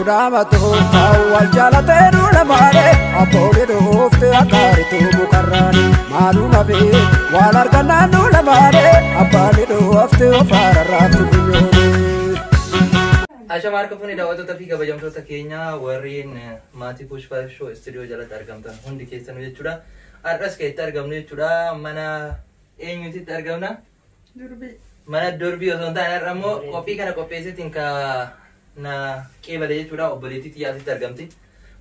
Dhaamatu wal jaalatee lamaane abboonni dhuufte akkaaritu mukarraani maaluma fi waan argannaan lamaane abbaani dhuufte ofaararraaftu funyooni. Ashama harka fuunee daawwattoota fi kabajamtoota keenya warreen maatii Kuush 5 Show Studio jalatti argamtan hundi keessanuu jechuudha. Har'as kan itti argamnu jechuudha mana eenyutitti argamna? Durbii. Mana durbii osoo hin taane har'a immoo qophii kana qopheessitiin ka na qeebale jechuudha obboleettii xiyyaasitti argamti.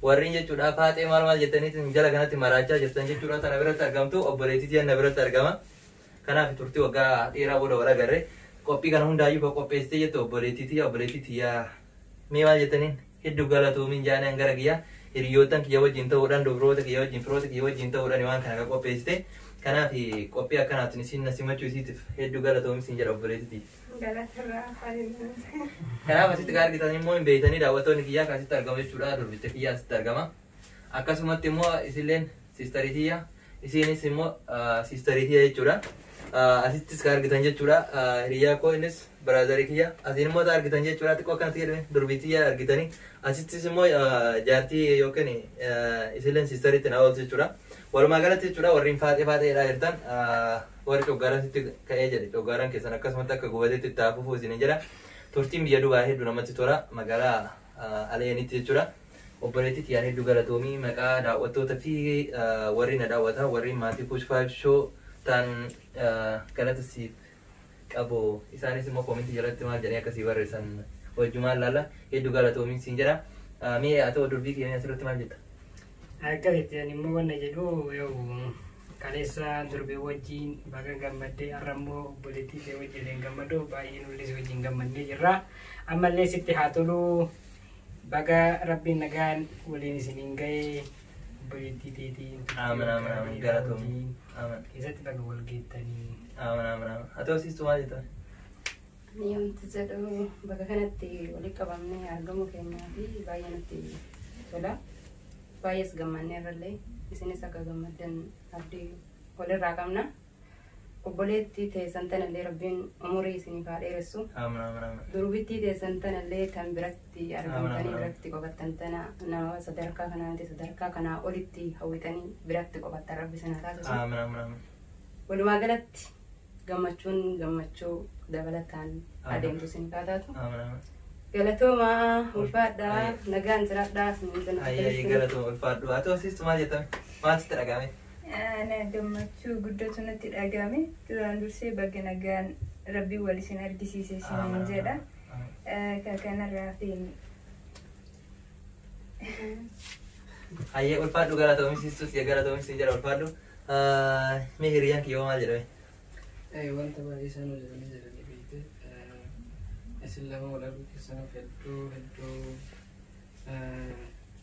Warreen jechuudha faaxee maal maal jettaniitiin jala kanatti maraachaa jirtan jechuudha tana biratti argamtu obboleettii xiyyaa na biratti argama. Kanaaf turtii waggaa dheeraa booda wal agarre qophii kana hundaayyuu kan qopheessitee jettu obboleettii xiyyaa obboleettii xiyyaa mee maal jettaniin hedduu galatoomiin jaanaan gara kiyya hiriyoottan kiyya wajjin ta'uudhaan dubroota kiyya wajjin firoota kiyya wajjin ta'uudhaan waan kana kan qopheessite. Kanaaf qophii akkanaatiin isin na simachuu isiitiif hedduu galatoomi isin jedha obboleettii. Galatarraa afaan. Kanaaf asitti kan argitan immoo hin beektanii daawwattoonni kiyyaa kan asitti argamu jechuudha. Durbicha kiyyaa asitti argama. Akkasumatti immoo isilleen siistarii tiyya. Isiinis immoo siistarii tiyya jechuudha. Asittis kan argitan jechuudha. Hiriyaa koo innis biraazarii kiyya. Asiin immoo kan argitan jechuudha. Xiqqoo akkanatti jedhame durbii tiyya argitanii. Asittis immoo jaartii yookiin isilleen siistariitti na ooltu jechuudha. Walumaa galatti jechuudha warreen faaxee faaxeedhaa jirtan warri coggaaraan sitti ka'ee jedhe coggaaraan keessan akkasumatti akka gubateetti itti hafuufuu isin jedha. Turtiin biyya Dubaay hedduu namatti tola magaalaa Aleenitti jechuudha. Obboleettii tiyyaan hedduu galatoomii maqaa daawwattoota fi warri na daawwatan warri maatii Kuush 5 Show ta'an galata siif qabu. Isaanis immoo koomentii jalatti maal jedhanii akkasii barreessan wajjumaan laalla hedduu galatoomii siin jedha. Mee haa ta'u durbii keenya asirratti maal jetta? Akkasitti ani immoo wanna jedhu yoo kaleessa durbee wajjin baga gammaddee har'a immoo obboleettii ishee wajjin illee gammadu baay'ee nullis wajjin gammannee jirra. Ammallee sitti haa tolu baga rabbiin nagaan waliin isiniin ga'ee obboleettii teetiin. Aamen aamen aamen galatoomii. Aamen Keessatti baga wal geettanii. aamen aamen aamen. Haa ta'u siistuu maal jetta? Ani wanti jedhu bakka kanatti walitti qabamnee argamuu keenyaa fi baay'ee nutti tola. Baay'ees gammannee irrallee isinis akka gammaddan abdii walirraa qabna. Obboleettii teessan tanallee rabbiin umurii isiniif haa dheeressu. Aamen aamen aamen. Durbittii teessan tanallee tan biratti argamtanii Aamen, aamen. biratti qobattan tana nama sadarkaa kanaa miti sadarkaa kanaa olitti hawwitanii biratti qobattan rabbi isin haa taasisu. Aamen aamen aamen. Walumaa galatti gammachuun gammachuu dabalataan Aamen. adeemtu isin haa taatu. Aamen aamen. Galatoomaa ulfaadhaa Ayyee. nagaan jiraadhaa isiniin jenna. Ayyee ayyee galatoom ulfaadhu. Haa ta'u siistuu maal jetta? Maal sitti dhagahame? Ana gammachuu guddatu natti dhagahame. Duraan dursee baga nagaan rabbiin wal isin argisiise isiniin jedha. Ka kanarraa fi Ayyee ulfaadhu galatoomii siistuu siya galatoomii siin jedha ulfaadhu. Mee hiriyyaan kiyyoo maal jedhame? Wanta baay'ee isaan hojjetanii jedhanii beekte isin lama wal arguu keessaniif hedduu hedduu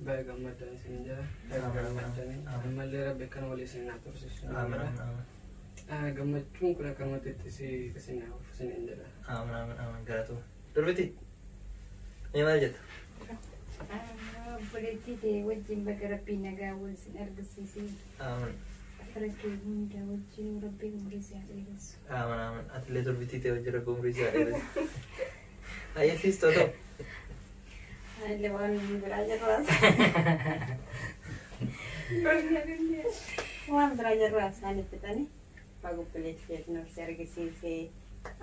baay'ee gammaddan isin jira. Baay'ee gammaddanii ammallee rabbi akkana walii isin haa tursiisu. Aamen aamen aamen. Gammachuun kun akkanumatti itti isin haa ofu isin jedha. Aamen aamen aamen galatoom. Durbiti mee maal jetta? Obboleettii tee wajjin baga rabbiin nagaa wal isin argisiise. Aamen Fira kee hunda wajjin rabbiin umurii si haa dheeressu. aamen aamen. Atillee durbitii ta'e hojii rabbi umurii si haa dheeressu. Ayyee siistoo ta'u. Illee waan biraa jirraas. Waan biraa jirraas isaan ittitanii baga obboleettii keetiin ol si argisiisee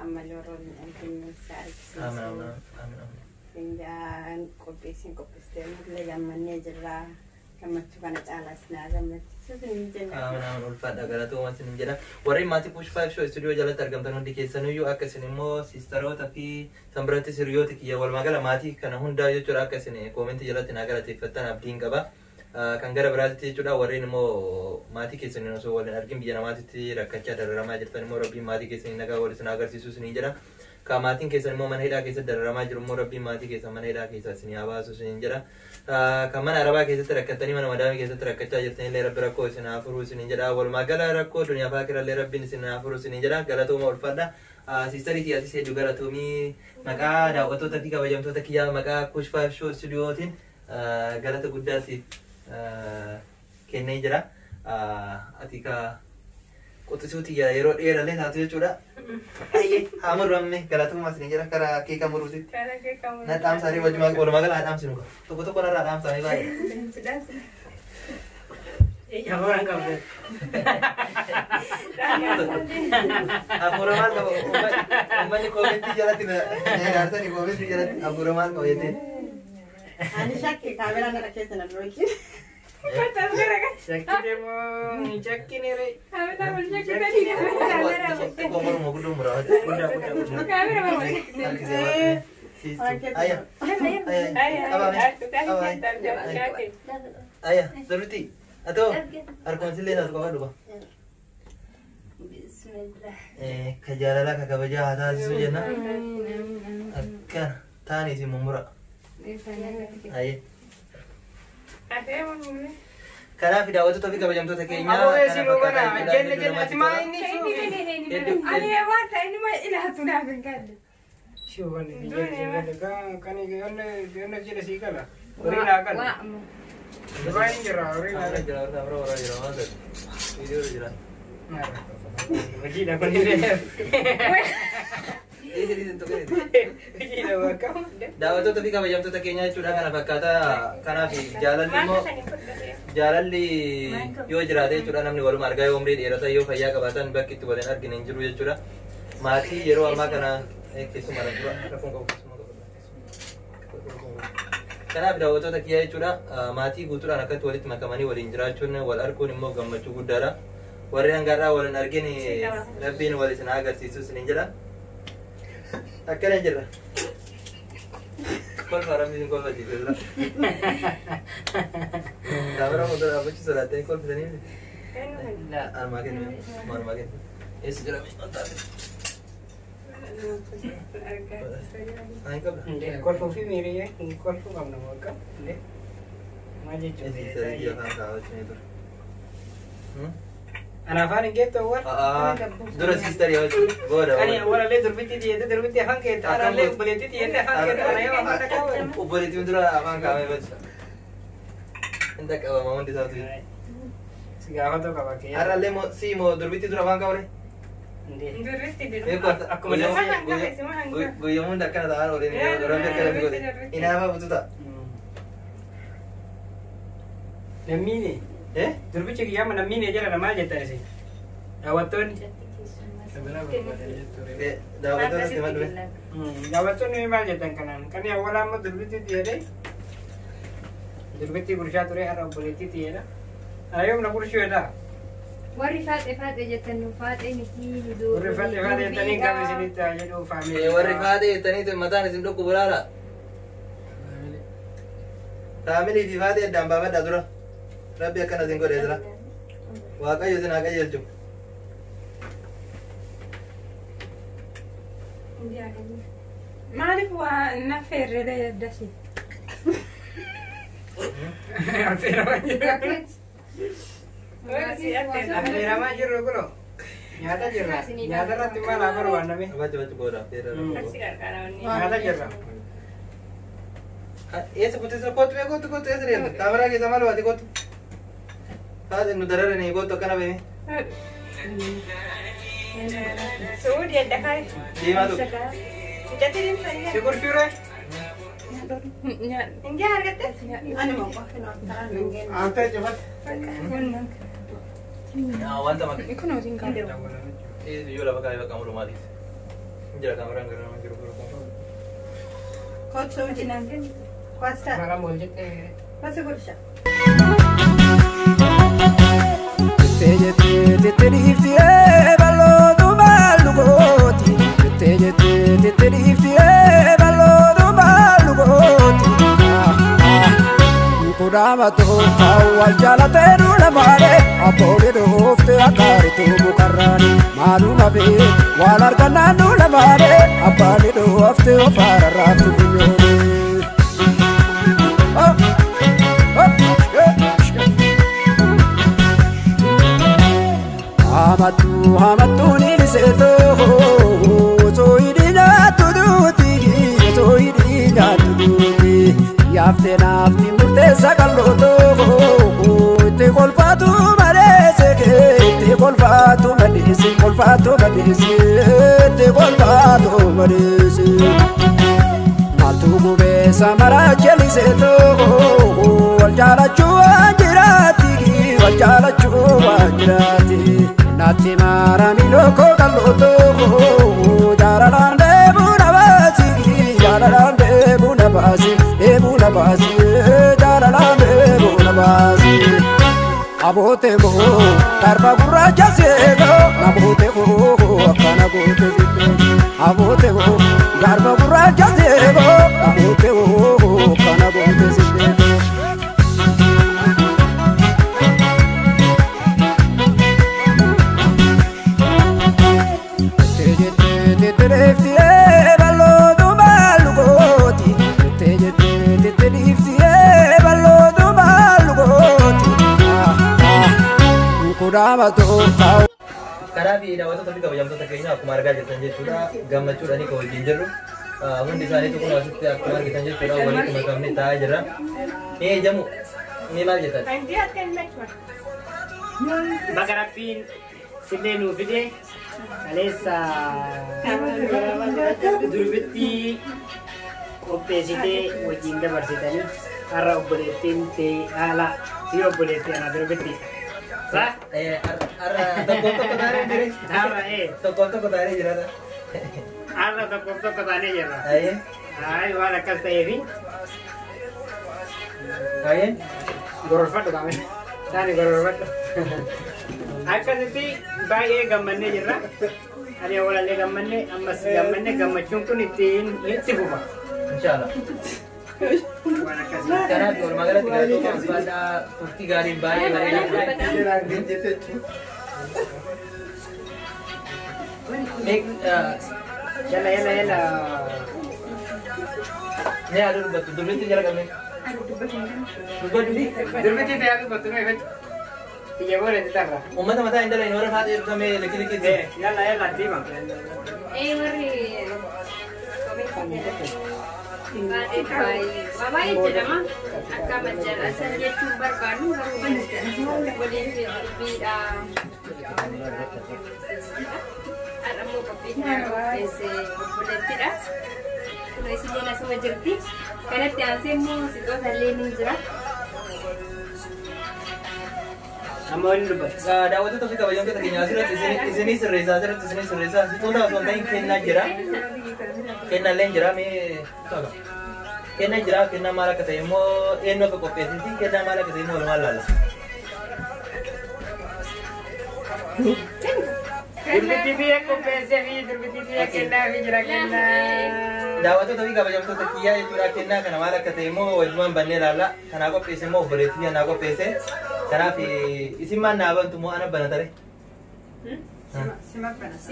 ammallee warra waliin arginu si Aamen aamen argisiisu. aamen aamen. Finjaan qopheessin qopheessitee nullee gammannee jirra. Gammachuu kana caalaa isin haa gammachiisu isiniin jenna. Aamen aamen ulfaadha galatooma isin jedha. Warreen maatii Kuush 5 Show Studio jalatti argamtan hundi keessanuyyuu akka isin immoo siistaroota fi san biratti hiriyoota kiyya walumaa gala maatii kana hundaa jechuudha akka isin koomentii jalatti naa galateeffattan abdiin qaba. Kan gara biraatti jechuudha warreen immoo maatii keessaniin osoo waliin argin biyya namaatitti rakkachaa dararamaa jirtan immoo rabbiin maatii keessanii nagaa wal isin agarsiisu isiniin jedha. Ka maatiin keessan immoo mana hidhaa keessatti dararamaa jiru immoo rabbiin maatii keessan mana hidhaa keessaa isin haa baasu isiniin jedha. Kan mana arabaa keessatti rakkattanii mana madaamii keessatti rakkachaa jirtan illee rabbi rakkoo isin haa furu isiniin jedha. Walumaa gala rakkoo duniyaa fi aakhira illee rabbiin isin haa furu isiniin jedha. Galatooma ulfaadha. Siistarii tiyaatis hedduu galatoomii maqaa daawwattoota fi kabajamtoota kiyyaa maqaa Kuush 5 Show Studiyootiin galata guddaa siif kennee jira. Ati ka Quxisuu tiyya yeroo dheerallee taatu jechuudha. Ayyee haa murramne galatummaa isin jira karaa keeka muruutitti. Na dhaamsaanii walumaa gala haa dhaamsinu. Tokko tokko narraa dhaamsaanii baay'ee. Hafuuraan qabda. Hafuura maal qaba? Uummanni koomentii jalatti na ilaaltanii koomentii jalatti hafuura maal qaba jettee. Ani shakke kaameraa kana keessa na dhooki. Shakkii deemoo hin shakkine ree. Xiqqoo morma guddoo muraa. Guddaa guddaa guddaa. Ayya. Ayya. Sirriitti. Atoo harkuma sillee taatu qaba dhuga. Bismillah. Ka jaalalaa ka kabajaa haa taasisu jenna. Akkana taanii isin mummura. Ayyee. Kanaaf daawwattoota fi kabajamtoota keenyaa. Aboo eessi nuu bana jenne jenne ati maa inni suufi. Shuubanni biyya shuubanni kan kan jedhe sii gala. Horii naa gala. Duraa hin jira horii naa gala. Jira jira jira jira waan ta'e. Viidiyoo jira. Hojiidha kunillee. Hojiidha bakka. Daawwattoota fi kabajamtoota keenyaa jechuudha kana fakkaataa kanaaf jaalalli immoo jaalalli yoo jiraate jechuudha namni waluma argaa yoo umrii dheerata yoo fayyaa qabaatan bakki itti waliin argine hin jiru jechuudha. Maatii yeroo ammaa kana keessumaa dura rakkoon qabu keessumaa qabu. Kanaaf daawwattoota kiyyaa jechuudha maatii guutuudhaan akkatti walitti makamanii waliin jiraachuun wal arguun immoo gammachuu guddaadha. Warri hangaarraa wal hin argin rabbiin wal isin haa agarsiisu isiniin jedha. Akkana jirra. Kolfa rabbi isin kolfachiise dura. Kaamera fuuldura dhaabbachuu sodaattanii kolfisanii miti. Armaa kennu armaa kennu. Eessa jira mee? Aan qabda. Kolfuu fi miiriyyee kolfuu qabna bakka. Maal Eessa jechuudha? afaan kaawwachuu ture. Ana afaan hin geettu awwaal. Dura siistarii wajjin booda. Ani awwaalallee durbitti dhiyeette durbitti afaan keetta arallee obboleetti dhiyeette afaan keetta ana yoo afaan dhaqaa. Obboleettiin dura afaan kaa'amee bachisa. Hin dhaqqabama hundi isaatu. Si gaafatoo qaba kee. Har'allee moo si moo durbitti dura afaan kaa'ure? Akkuma Guyyaa hunda akkana ta'an waliin rabbi akkana godhe. Inaafaa bututa. Nammiine. Durbichi kiyyaama nammiine jedha maal jettan isin? Daawwattoonni. Daawwattoota siman dhufe. Daawwattoonni maal jettan kanaan? Kan awwaalaa immoo durbitti dhiyeete. Durbitti gurshaa ture har'a obboleetti dhiyeedha. Ayoom na gurshuu jedhaa. Warri faaxee faaxee jettan nu faaxee miti nu doo. Warri faaxee faaxee jettanii gaafa isinitti haa jedhu faamilii. Warri faaxee jettanii mataan isin dhukkubu laala. Faamilii fi faaxee addaan baafadhaa dura. Rabbi akkana isin godhee jira. Waaqayyo isin haa qajeelchu. Maaliif waa na feerree yaddasi? Affeeramaa jirru kunoo nyaata jirra. Nyaata irratti maal haa barbaanname? Abachi abachi booda affeera. Nyaata jirra. Eessa kuttisa kootu mee kootu kootu eessa deemtu? Kaameraa keessa maal baate kootu? Faaxee nu dararanii kootu akkana beene. Suudii adda kaa'e. Deemaa tokko. Si gurguree? Injaa argatte? Ani moo qofa na karaa hin geenne. Antee cufate. Wanta maka. Kun hojiin qabu. Yoo lafa kaa'ee bakka mulu maaliif? Jira kaameraan gara nama jiru jiru. Kootu hojii. Kwasta. Maqaan wal jettee. Kwasi gursha. Jettee jettee jettee dhiiftee bal'ootu maallu gooti. Jettee jettee jettee dhiiftee bal'ootu maallu gooti. Kudhaamatu wal jaalatee duula maalee abboonni dhuftee akkaaritu mukarraani maaluma fi waan argannaan duula maalee abbaani dhuftee ofaara raaftu funyooni. Hamattu hamattu ni liseetoo osoo hidhii nyaattu duuti osoo hidhii nyaattu duuti yaaftee naafti murteessa qal'ootoo itti kolfaatu malee seekee itti kolfaatu malee. kolfaatu madeesi itti kolfaatu madeesi. Maaltu gubee samara jeliseetu wal jaalachuu waan jiraati wal jaalachuu waan jiraati. Naatti maarami lookoo qal'ootu jaalalaan deemuu na baasi jaalalaan deemuu na baasi deemuu na baasi jaalalaan deemuu na baasi. Aboote koo garba gurraacha seekoo aboote koo akkana goote sibbee aboote koo garba gurraacha seekoo aboote koo akkana goote sibbee. Karaa fi daawwattoota fi kabajamtoota keenya akkuma argaa jirtan jechuudha gammachuudhaan kan wajjin jirru hundi isaaniitu kun asitti akkuma argitan jechuudha walitti makamnee taa'aa jirra. Mee jamu mee maal jettan? Baga Rabbiin sillee nuu fide kaleessa durbitti qopheessitee wajjin dabarsitanii har'a obboleettiin ta'e haala si obboleettii ana durbitti. Sa? Har'a tokkoof tokko taanee jira. Har'a Tokkoof tokko taanee jira. Har'a tokkoof tokko taanee jirra. Ayyee. Ay waan akkas ta'eefi Ayyee. gororfadhu qaame. Taani gororfadhu. Akkasitti baay'ee gammannee jirra. Ani walallee gammanne ammas gammanne gammachuun kun ittiin itti fufa. Inshallah. Waan akkasii. Kanaaf walumaa galatti galatoomaa ulfaadhaa turtii gaariin baay'ee bareedaa ture. Mee Yalla yalla yalla. mee aduu dubbattu durbitti jala qabne. Dubbadhu. Durbitti ta'ee dubbattu nu eeggatu. Ija booda itti tarra. Uummata mataa hin dalagne warra faata jedhamee likki likkitti. Yalla yalla deema. Warri baay'ee jedhama. Akka majjala san jechuun barbaannu garuu waliin dubbiidha. Har'a immoo qophii kana qopheesse obboleettidha. Kun isilleen asuma jirti. Kanatti aansee immoo sixoota illee ni jira. Amma waliin dubbatu. Daawwattoota fi kabajamtoota keenya asirratti isinii sirreessaa asirratti isinii sirreessaa sixoota osoo hin ta'in kennaa jira. Kennaallee jira mee kennaa jira kennaa maal akka ta'e immoo eenyu akka qopheessiti kennaa maal akka ta'e immoo walumaan laalla. Durbitti biyya qopheessee fi durbitti biyya kennaa fi jira kennaa. Daawwattoota fi kabajamtoota kiyyaa jechuudha kennaa kana maal akka ta'e immoo walumaan bannee laalla. Kanaa qopheesse immoo obboleettii naa qopheesse. Kanaaf isin maal naa bantu moo ana bana tare?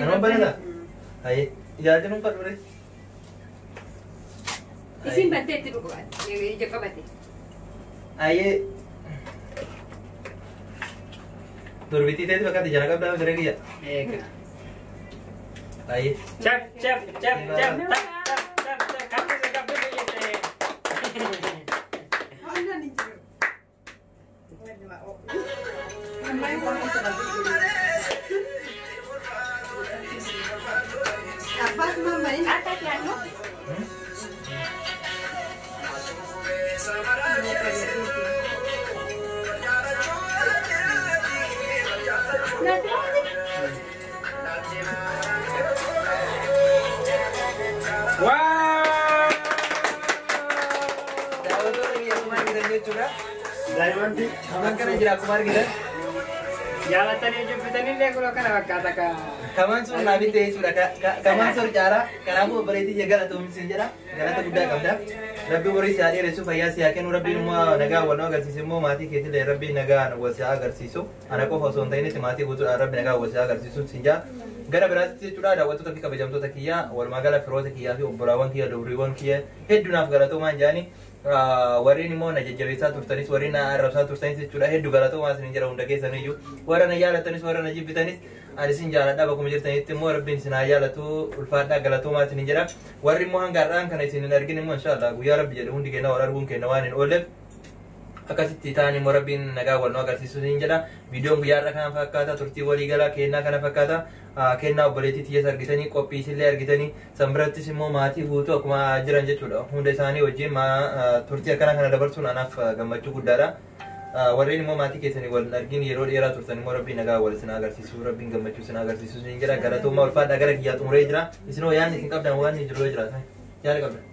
Anuma banata? Hayyee ijaajja nuun fadhu. Isin bantee itti dhugu ija qabate. Hayyee. Durbittii ta'etu fakkaata jala qabdaa jiree kiyya. Eega. Hayyee. Chap chap chap chap tap tap tap tap kaffise kaffise jettee. Akka yaadnu Waa! Daawwattoota kiyya akkuma argitan jechuudha. Daa'imman Akkana jira akkuma argitan. Jaalatanii jibbitanillee kun akkana fakkaata ka. Kamaan sun naa bitte jechuudha. Kamaan sun caalaa kanaafuu obboleettii kiyya galatoomsiin jedha. Galata guddaa qabda. Rabbi horii si haa dheeressu fayyaa si haa kennu rabbiin immoo nagaa wal nu agarsiisu immoo maatii keetillee rabbiin nagaa wal si haa agarsiisu. Ana qofa osoo hin ta'initti maatii guutuudhaan rabbi nagaa wal si haa agarsiisu siin jaa. Gara biraatti jechuudha daawwattoota fi kabajamtoota kiyyaa walumaa gala firoota kiyyaa fi obbolaawwan kiyya dubriiwwan kiyya hedduunaaf galatoomaan jaani. Warreen immoo na jajjabeessaa turtanis warreen na arrabsaa turtanis jechuudha hedduu galatoomaa isin jedha hunda keessaniyyuu warra na jaalatanis warra na jibbitanis ani isin jaaladha bakkuma jirtanitti immoo rabbiin isin haa jaalatu ulfaadhaa galatoomaa isin jedha warri immoo hanga har'aan kana isin hin argin immoo inshallah guyyaa rabbi jedhe hundi keenya wal arguun keenya waan hin oolleef Akkasitti ta'an immoo Rabbiin nagaa wal nu agarsiisu niin jedha. Viidiyoon guyyaa irra kana fakkaata, turtii waliigalaa kennaa kana fakkaata. Kennaa obboleettii tiyyees argitanii, qophiisillee argitanii, san birattis immoo maatii guutuu akkuma jiran jechuudha. Hunda isaanii wajjin turtii akkana kana dabarsuun anaaf gammachuu guddaadha. Warreen immoo maatii keessanii wal hin argin yeroo dheeraa turtan immoo Rabbiin nagaa wal isin agarsiisu, Rabbiin gammachuu isin agarsiisu niin jedha. Galatoomaa, ulfaadhaa, gara kiyyaa xumuree jira. Isinoo yaadni isin qabdan waan jiru yoo jiraatan yaada qabdan.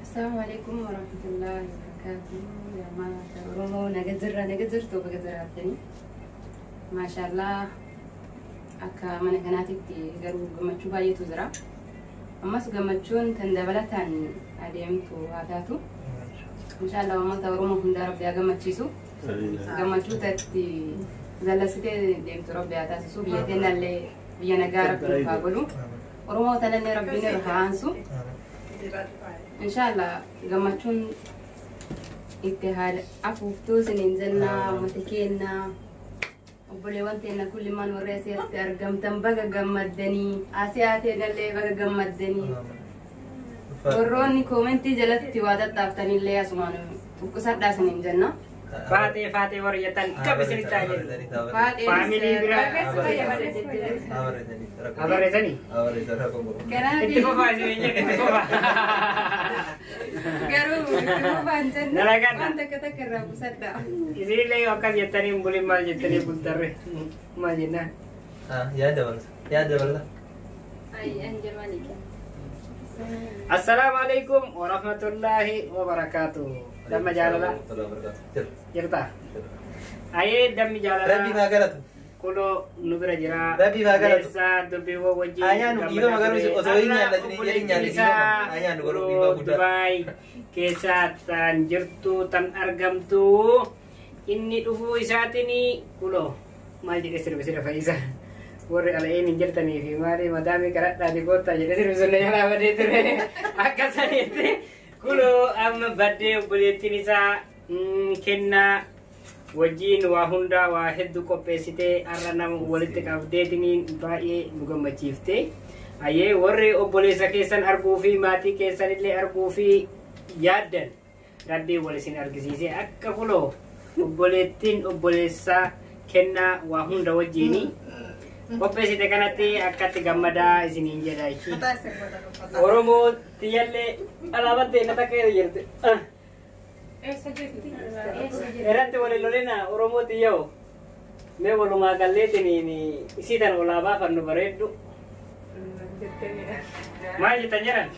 Assalamu alaikum warahmatullahi wabarakatuh. Yaa maata Oromoo, naga jirra, naga jirtu, baga jiraattanii. Maashaallah, akka mana kanaatitti garuu gammachuu baay'eetu jira. Ammas gammachuun tan dabalataan adeemtu haa taatu. Inshaallah, uummata Oromoo hundaa Rabbi haa gammachiisu. Gammachuu tatti zallasitee deemtu Rabbi haa taasisu. Biyya teenyallee biyya nagaa Rabbi nuuf haa godhu. Oromoo tanallee Rabbiin irra haa aansu. Inshaallah, gammachuun itti haala afuuftuu isiniin jennaa. Uummata keenya, obboleewwan teenya kullimaan warri asitti argamtan baga gammaddanii, asiyaa teenyallee baga gammaddanii, warroonni koomentii jalatti waa tattaaftanillee asumaan tuqqisadhaa isiniin jenna. Faatee faatee warri jettan kam isinitti haa jedhu. Faamilii bira. Abarreessanii? Kanaaf Itti fufaa isiniin jedhe, itti fufaa. Garuu itti fufaan jenna, Dalagadha. waan takka takka irraa buusadhaa. Isinillee yoo akkas jettanii hin bulin, maal jettanii bultarre? Maal jennaan? Yaada dabalata. Yaada dabalata. Ay, an jamaalika. Assalaamu alaikum warahmatullaahi wabarakaatuh. Damma jaalala jirta? Ayee, dammi jaalala. Rabbi maa galatu. Kunoo nu bira jira. Rabbi maa galatu. Leessaa dubbiiwwan wajjin. Ayaan nu dhiifama garuu osoo hin nyaallatin hin jedhin nyaanne dhiifama. Ayaan nu garuu dhiifama guddaa. Dubaay keessa tan jirtu, tan argamtu, inni dhufuu isaatiin kunoo maal jedhee sirbe sirba fayyisa. Warri ala'een hin jirtanii fi maali madaamii kadhadhaati koottaa jedhee sirbi sun jalaa badee ture. Akka sanitti kunoo amma baddee obboleettiin isaa kennaa wajjiin waa hundaa waa hedduu qopheessitee har'a nama walitti qabdeetiniin baay'ee nu gammachiifte. Ayyee, warri obboleessa keessan arguu fi maatii keessan illee arguu fi yaaddan, Rabbiin wal isin argisiise. Akka kunoo obboleettiin obboleessaa kennaa waa hunda wajjiini qopheessite kanatti akkatti gammadaa isiniin jedha ishii. Oromoo tiyyallee alaabaan ta'e takka jirti. Eessa jirti? Irratti waliin lolina. Oromoo tiyyoo. Mee walumaa galleetiniin isii tan olaa baafannu bareeddu. Maal jettan jedhan?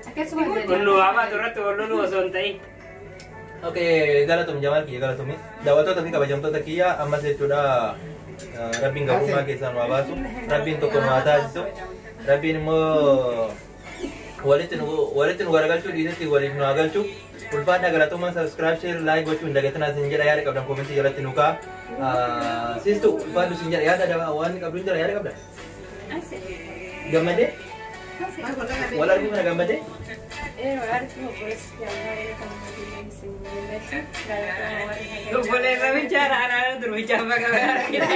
Akkasuma jedhe. Kun nu waamaa irratti wal loluu osoo hin ta'in. Okay, galatoom Jamaal kiyya, galatoom. Daawwattoota fi kabajamtoota kiyya, ammas jechuudha, Rabbiin gabrummaa keessaa nu haa baasu. Rabbiin tokko nu haa taasisu. Rabbiin immoo walitti nu garagalchuu dhiisetti waliif nu haa galchu. Ulfaadhaa, galatoomaa. Subscribe, share, like gochuu hin dagatinaa isin jedha. Yaada qabdan koomentii jalatti nu ka'a. Siistu, ulfaadhu isin jedha. Yaada waan qabdu hin jira, yaada qabda. Gammadee? Wal arguu kana gammadee? Ee, wal arguu obboleessi jaalala kan isin jennatti galatoomaa warri haga. Obboleessa bichaadha, anaan dur bichaan bakka argina.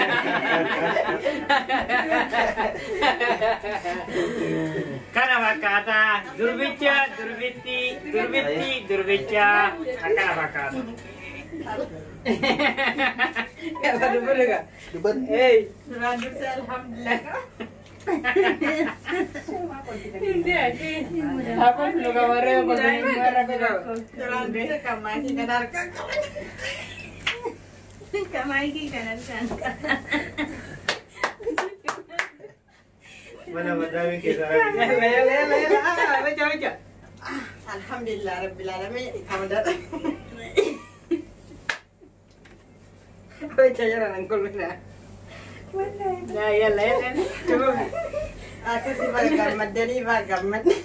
Kana fakkaata durbicha, durbitti, durbitti, durbicha akkana fakkaata. Yalla dubbatu. Dubbatu. Hey. Duraan dursee alhamdulillah. Hindi ati. Apa lu kamarnya apa Duraan dursee kan maatii kan harkaan qaban. Kan maayikii kan harkaan qaban. Mana madaamii keessaa. Yalla yalla yalla yalla. Baca baca. Alhamdulillah rabbil alamin. Hamdallah. Baca jalan kuluna. La yalla yalla. Coba. Akkasii baga gammaddanii, baga gammadne.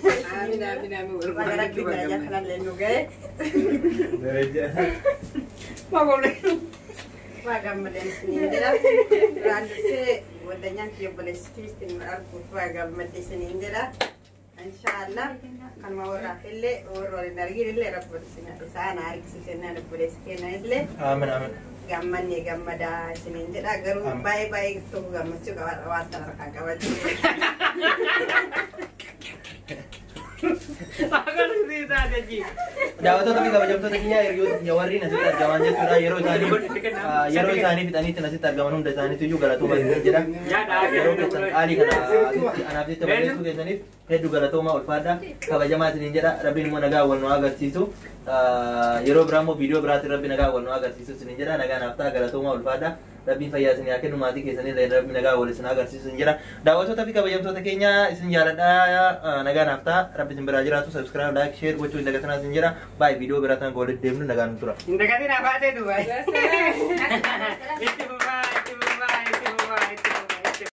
Amin amin amin. Baga rabbi daraja kanallee nu ga'e. Daraja. Ma boleh. Baga gammadeen isiniin jedha. Duraan dursee waldanyaan kiyya obboleessitii isin arguuf baga gammadde isiniin jedha. Inshaallah, kanuma warraaf illee, warra waliin argin illee, rabbi isaan argisiisennaan obboleessi keenya illee Amin amin. Gammanne gammadaa isiniin jedha. Garuu baay'ee baay'ee tokko gammachuu qaba waan tan harkaan qabatu. Maal taate ji? Daawwattoota fi kabajamtoota kiyyaa, hiriyoota kiyya warreen asitti argaman jechuudha. Yeroo isaanii fixaniitti asitti argaman hunda isaaniitu iyyuu galatooma isin jedha. Yeroo keessan qaalii kana asitti anaaf jecha balleessuu keessaniif hedduu galatooma, ulfaadha. Kabajamaa isiniin jedha. Rabbiin immoo nagaa wal nu agarsiisu. Yeroo biraa immoo viidiyoo biraatiin Rabbi nagaa wal nu agarsiisu isiniin jedha. Nagaa naaf ta'a, galatooma, ulfaadha. Rabbiin fayyaa isin haa kennu, maatii keessanii illee Rabbi nagaa wal isin agarsiisu isin jedha. Daawwattoota fi kabajamtoota keenya, isin jaaladha. Nagaa naaf ta'a. Rabbi isin biraa jiraatu. Subscribe, like, share gochuu hin dagatinaa isin jedha. Baay'ee viidiyoo biraatiin walitti deemnu, nagaan nu tura. Hin dagatin afaatee duuba. Itti fufaa.